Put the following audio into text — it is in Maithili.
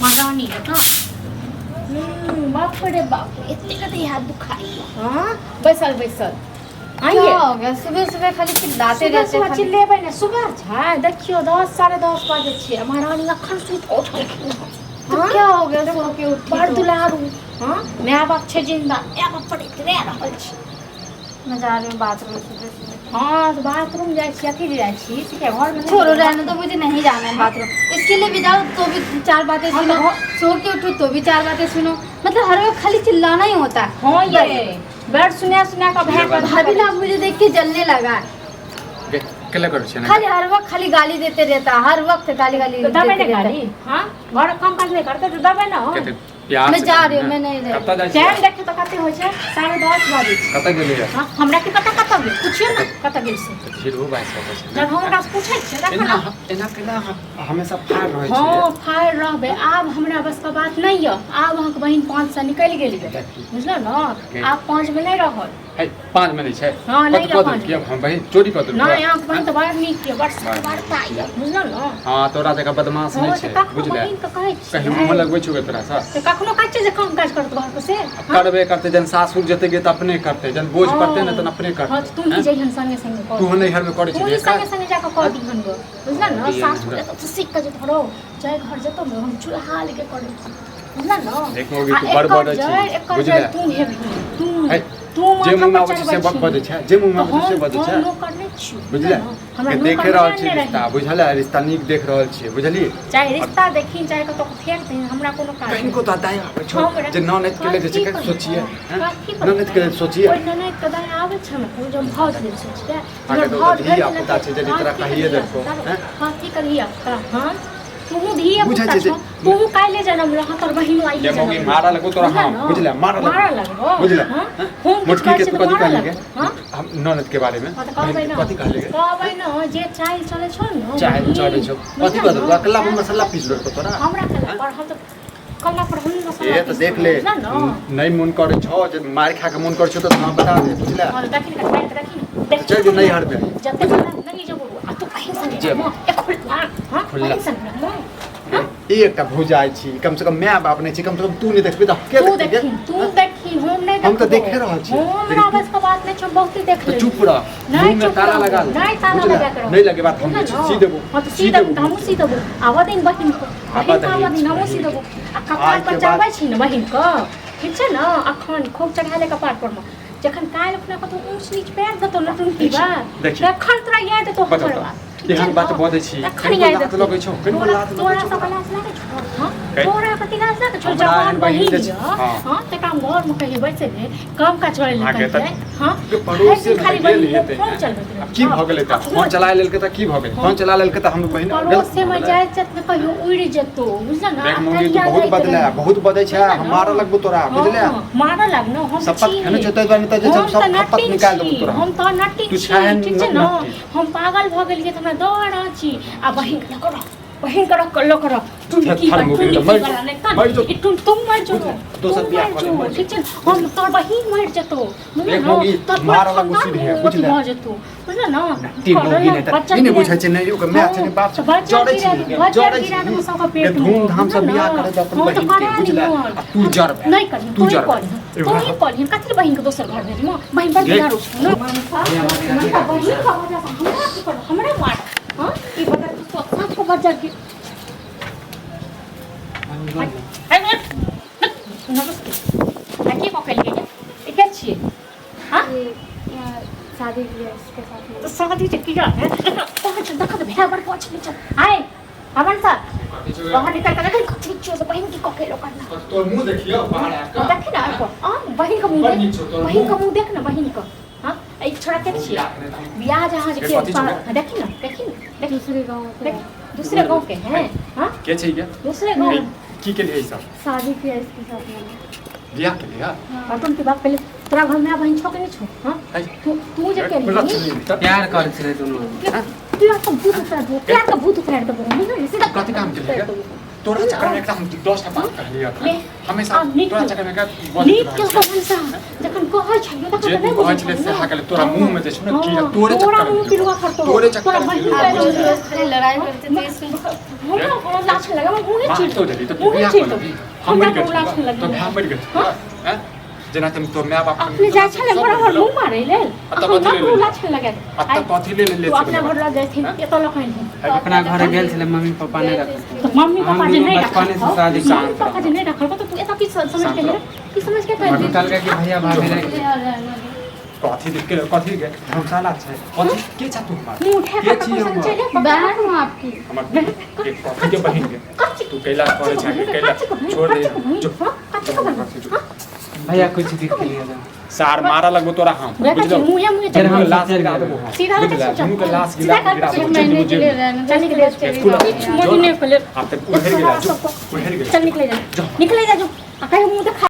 महारानी जकाँ। बाप रे बाप, एते कते हाथ दुखाइया। हाँ, बैसल बैसल। क्या हो गया? सुबह सुबह खाली चिल्लाते सुबह रहते सुबह खाली। चिल्लेबै ने, सुबह छै, देखियौ 10 10:30 बजे छै, महारानी अखन सुति कऽ उठलखिन हँ। तो हाँ? क्या हो गया सो के उठी बड़ तो? दुलारू। हाँ, माय बाप छै जिंदा, माय बाप पर इतरे रहल छै। मैं जा रही हूँ बाथरूम सुबह सुबह। हाँ, तऽ बाथरूम जाइ छी, अथी जाइ छी, ठीक है, घरमे नहि छोड़ो, जेबै। रहने दो, मुझे नहीं जाना है बाथरूम। इसके लिए भी जाओ तो भी चार बातें हाँ, सुनो, तो सो के उठो तो भी चार बातें सुनो, मतलब हर वक्त खाली चिल्लाना ही होता है। हाँ, ये बेड सुना सुना कऽ भाय के भाभी ना मुझे देख के जलने लगा है। गे, केला करै छियै ने? खाली हर वक्त खाली गाली देते रहता है, हर वक्त गाली गाली तऽ देबै देते ने रहता है। गाली? हाँ, घरक काम काज नहि करतै तऽ देबै ने? कते प्यार मैं से जा कहू रही हूँ, ने। मैं नहीं रही। कतऽ जाइ छियै? टाइम देखियौ तऽ कते होइ छै, 10:30 बजै छै। कतऽ गेलियै? हाँ, हमरा की पता कतऽ गेल, पुछियौ ने कतऽ गेल से। झिरो बाजि सकै छै ने? जब हम ओकरा से पूछै छियै तखन एना एना केना हमेशा फाड़ रहै हँ छियै? फाड़ रहबै, आब हमरा बस के बात नहि यऽ। आब अहाँके बहिन 5 से निकलि गेल यऽ, देखी। बुझलहुँ ने? आब 5 मे नहि रहल। है, 5 में नहि छै? हँ, नहि कथी कऽ रहल। देलकै? हम बहिन चोरी कऽ देलकै? नहि, अहाँके बहिन तऽ बड़ नीक यऽ, बड़ सतबरता यऽ, बुझलहुँ ने? हँ, तोरा जकाँ बदमाश हँ नहि तऽ छै, कखनो बुझले? बहिनके कहै कहीं मुँह छियै लगबै छौ तोरा सँ? तऽ कखनो कहै छियै जे काम काज करत घरके से? आब करबे करतै, जहन सासुर जेतै गे तऽ अपने करतै, जहन बोझ पड़तै ने तहन अपने हँ करतै। तऽ तू ही जइहन संगे संगे कर। तू नैहर मे करै तू छली ही संगे काज? संगे जाकऽ कऽ दिहन गो, बुझल ने? दिहन सासुर हमरा। जेतौ तऽ सीख कऽ जेतौ रौ, जाहि घर जेतौ ने हम चूल्हा लगे करै छी, बुझल ने? देख मौगी, आ तू बड़ एकर बजै छी, जड़ि, एकर बुझले? जड़ि तू हेबही, तू है, तू जे माथा मुँह मे पर आबै छै से चढ़बै छी। बजै छै, जे मुँह मे तऽ आबै छै से हम बजै छै। हम नौकर नहि छियौ, बुझले? बुझल ने? हमरा के नौकर देखे रहल नहि छी रही। रिश्ता, बुझल है? रिश्ता नीक देख रहल छियै, बुझलियै? चाहे रिश्ता देखी, चाहे कतौ फेर दही, हमरा कोनो काज नहि। कनिको तऽ दया आबै छौ हमरा जे ननैद के लेल जे छै कथी कनि पर- सोचियै, हैं? कथी पर ननैद के लेल सोचियै। ओहि ननैद के दया आबै छै हमरा, कोनो जे हम भाउज लेल सोचियै। अहाँके हमर तऽ भाउज ओतऽ भरि धिया दिना पुता छै, यदि तोरा कथी कहिए के देलकौ, धिया हैं? पुता? कथी के धिया पुता? हाँ, तूहू धिया बुझै पुता छै जे- छौ, तूहू काल्हि जनम रह, तोर बहिनो आइए ये मौगी जनम। मारऽ लगबो तोरा बुझल हम, ने? बुझले? मारऽ लगबो। मारऽ लगबो। बुझले? हाँ? हम किछु मोटकी करै के छियै तू तऽ कथी मारऽ कहली गे? लगबो। हाँ? हम ननद के बारे में हाँ, तऽ कहबै बहिन ने, के कथी कहली गे? कहबै ने जे चालि चलै छौ ने चाहे बहिन, चढ़ै छौ, कथी बुझल कऽ देलकौ? ने? अकेला पर मसाला पीस देलकौ तोरा? हमरा कला पर हम तऽ कला पर हम मसाला ए तऽ पीस देख देलहुँ, ले, बुझल ने? नहि मोन करै छौ जे मारि खा के मोन करै छौ तऽ हमरा बता दे, बुझले? हाँ, तऽ देखी ने, मारि कऽ देखी ने, देखी चलि जो नैहर मे। जते बड़ा नहीं जबो आ तू बहिन संगे जेबो। रहमो, ए खुला, हाँ, खुला। बहिन संगे रहमो। हाँ? ई एकटा भौजाइ छी, कम से कम माय बाप नहि छै, कम से कम तू नहि देखबी तऽ के तू देखतै गे? देखी, तू देखी, हम नहीं हम तऽ देखबो। देखे रहल छी। हमरा लेकिन बस के बात नहीं छै, हम बहुते देख तऽ लेली। चुप रह, नहीं मुँह मे चुप ताला रहबो, लगा ले। नहीं ताला बुझले? लगा के रहबो। नहि लगेबा तऽ हम बुझल ने? सी देबो। हाँ तऽ सी देबो तऽ हमहूँ सी देबो। आबऽ दही बहिन के, बहिन के आबऽ दही, हमहूँ सी देबो। आ कपार आइ पर के बाद चढ़बै छी ने बहिन के, ठीक छै ने? अखन खूब चढ़ा ले कपार पर मे, जखन काल्हि अपना कतौ ऊँच नीच पैर देतौ ने टुनकी बा, देखी। तखन तोरा याद एतौ बताउ हमर तऽ। बात। ठीक छै एहन बात ने? बजै छी, तखन कनिको याद लाज एतौ। लगै छौ, कनिको तोरा लाज लगै तोरा छौ। सबके लाज लागै छौ? हँ? कहि। तोरा कथी लाज लागै छौ? हमरा जवान एहन बहिन बहिन जे छै, यऽ, हँ। हँ, तकरा हम घरमे कहियो बैसै नहि, काम काज करै लए अहाँके तऽ कहियै, हँ? पड़ोसे भरि दिन मे खाली गेल बहिन हेतै। फोन चलबैत रहै आब की छौ। भऽ गेलै तऽ आ फोन चला लेलकै तऽ की भऽ गेलै? फोन चला लेलकै तऽ हमर बहिन गलत पड़ोसे भऽ मे गेलै? जाइ छथि तऽ कहियो उड़ि जेतौ, बुझल ने? देख आ मौगी, तू तहिया बहुत जाइत बदले रही। बहुत बजै छै, बुझल हम ने? मारऽ लगबो तोरा, बुझले? हँ, मारऽ लगनो, हम शपथ छी। खेने छौ ताहि दुआरे तऽ जे छै हम सब तऽ खपत नटिन निकालि देबौ छी, तोरा। हम तऽ नटिन तू छी, छेहन ठीक छै ने? नटी। हम पागल भऽ गेलियै तऽ हमरा डर अछि। आ बहिन के लऽ कऽ रह, बहिन के रख लऽ कऽ रह। टुनकी थर बा, मौगी तऽ टुनकी मरि वाला जो, नहि तन। मरि जो। ई टुन तू मरि जो, बुझले? तू दोसर बियाह मरि कऽ ले, जो, मरि जो। ठीक छै ने? हम तोहर बहिन मरि जेतौ, बुझल देख ने? मौगी, तोहर पूरा मारऽ लगबौ खानदान सीधे, अथी बुझले? भऽ जेतौ, बुझल ने? नट्टी मौगी नहि तऽ बच्चा ई नहि गिरा- बुझै छै नहि ओकर माय छै नहि बाप छै। हँ, बच्चा जरै गिरा छी देबो, बच्चा जरै गिरा छी देबो सबके गे, पेटमे, धूमधाम से बुझल ने? बियाह करे दे अपन हँ, तऽ बहिन के, करा बुझले? लिहन। आ तू जरबे, नहि करिहन, तू तोही जरबे। करिहन, तोही करिहन। कथी लए बहिनके दोसर घर भेजबो? बहिन बड़ देख। दुलारू छौ ने। मनसा बहिन के वजह से हमरा की करब, हमरा मार। हँ, ई बता तू साँप के बच्चा के। नमस्ते। आ की कऽ के एलियै? ई के छियै? हाँ? ये, शादी किया इसके साथ में। तो शादी जे किया है? कहाँ छै? देखऽ तऽ भेड़ बड़ पहुँच गेल छै। आय, अमन सर, बाहर निकल के देखी कथी छियौ से बहिन की कऽ के एलौ करना। तोर मुँह देखियौ बाहर आबि कऽ। देखी ने आबि कऽ। आ, बहिन के मुँह बड़ देख। नीक छौ तोहर बहिन के मुँह। मुँह देख ने बहिन के। हाँ, ई छोड़ा के छियै? बियाह जहाँ जे के के कथी छौ गे? देखी ने, देखी ने, देखी। दूसरे गांव से। देख, दूसरे गांव के हैं। हाँ? के छै गे? दूसरे गांव। की केलियै ई सब? शादी किया इसके साथ मैंने। बियाह केलियै? और तुम के बाप पहले तोरा घर में बहिन छौ कि नहीं छौ? हाँ? है। तू तू जे केली प्यार करै छलै दुनू। प्यार का भूत उतार दो, प्यार का भूत उतार दो, बुझल? सीधा कथी काम केलियै गे? तोरा चक्कर में एकटा हम 10 टा बात कहलियै ले, हमेशा आ, नीक तोरा केलको। चक्कर में एकरा बजैत नीक रहै केलको मनसा जखन कहै छलियौ तखन जे तऽ नहि तू कहै बुझै छलै छलियौ। से हा तोरा मुँह में जे छै ने कीड़ा हाँ, तोरे तोरा चक्कर मुँह में पिलुआ करतौ तोरे तोरा चक्कर में बहिन पिलुआ पैर रोज करतौ। रोज खाली लड़ाई करते थे सुन हमरा कोनो लाछ लगे हमरा मुँहे मार चिर तो देली तो मुँहे बियाह चिर कर लेबही। हम हमरा मरि गेल कोनो लाछ लगे तो भाय मरि गेल हाँ? हैं जेना तुम तो my बाप अपने जाइ छलै हमरा घर मुँह मारै लेल आ तब हमरा कथी ले कोनो लेली? लाछ लगे आ तब कथी ले ले तू अपना घर लग जाइथिन एतऽ लऽ कऽ अपना घर गेल छलै मम्मी पापा नहि रखलकै। तऽ मम्मी हम पापा जे दुनू नहि बचपने से रखलकौ शादी मम्मी पापा जे नहि रखलकौ तऽ तू एतऽ की समझ के गेलै की समझ के मम्मी एतऽ कहलकै कि भैया भाभी राखि दे। कथी देख के कथी के धर्मशाला छै कथी के छा तू हमर मुँह उठा के कऽ छी पैसा हमर चलि जा। बहन हूँ आपकी हमर के कथी के बहिन के तू कैला करे छै के कैला छोड़ दे जो भैया कुछ भी खेलिए जा सार मारा लगबो तोरा हम बुझलो मुँहे मुँहे फिर हम लाश चलि गिरा गेबै। देबो हम सीधा लगे बुझला सोचो। दुनू के लाश सीधा गिरा कर गिरा के देबो एक महीने के लिए रहना चल निकले स्कूल कुछ महीने के लिए आब तक उधर गेला जो उधर गेला चल निकले जा निकले जा जो आ कहीं मुँह देखा।